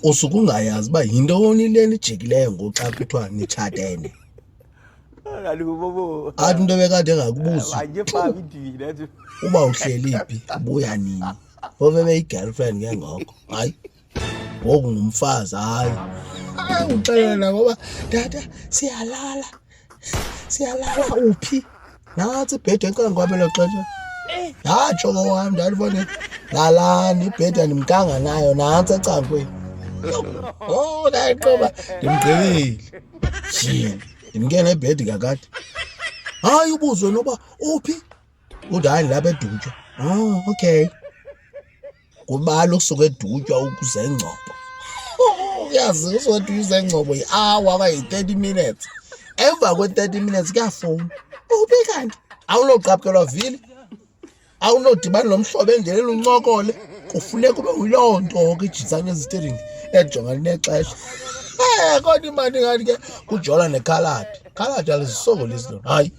Usuke ungayazi uba yintoni le nijikileyo ngoku xa kuthiwa nitshatene. Kaloku bobo. Athi umntu ebekade engakubuzi Manje pha idina. uba uhleli phi, ubuya nini. Phofu ebeyi-girlfriend ke ngoko. Hayi. Ngoku ngumfazi hayi. Hayi uxelela ngoba tata siyalala. Siyalala uphi? Nantsi ibhedi ecango elo xesha. Ndatsho kowam ndalibona lalani ibhedi andimkanga nayo nantsi ecangweni. Oh, ndayiqoba ndimgqibile. Jini, ndimke nebhedi kakade. Hayi ubuzwe noba uphi? Uthi hayi ndilapha eDutywa. Oh, okay. Kubala ukusuka eDutywa ukuze eNgcobo. Uyazi usuka eDutywa uze eNgcobo yi-hour okanye yi-30 minutes. Emva kwe-30 minutes kuyafowunwa. Uphi kanti? Awunoqaphukelwa vili. Awunodibana nomhlobo endleleni uncokole. Kufuneka ube uyiloo nto ke ijitsana eziteringi ejongana nexesha. Eh, kodwa imali ngathi ke kujola nekhaladi. Khaladi alizisokolisi lona. Hayi.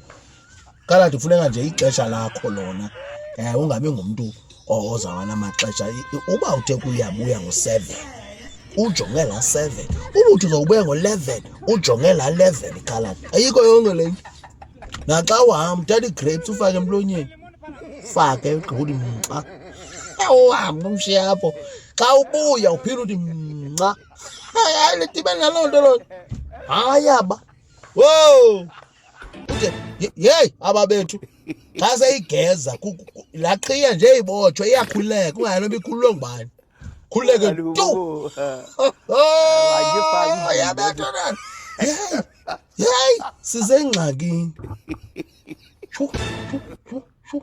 Khaladi kufuneka nje ixesha lakho lona. Eh, ungabi ngumntu ozawuba namaxesha. Uba uthe kuyabuya ngo-7, ujonge laa 7. Uba uthi uzawubuya ngo-11, ujonge laa 11 ikhaladi. Ayikho yonke le nto. Naxa uhamba uthatha ii-grapes ufake emlonyeni. Ufake ugqiba uthi mnca. Uhambe umshiye apho. Xa ubuya uphinde uthi mnca. Hayi, hayi, lidibene naloo nto loo nto. Hayi aba. Wowu! Uthe, yeyi aba bethu xa seyigeza laa qhiya nje ibotshwe iyakhululeka ungayi noba ikhululwe ngubani. Khululeke Kaloku tu. bobo. Oh, yabethwa Yeyi, yeyi, sisengxakini. Shu, shu, shu, shu.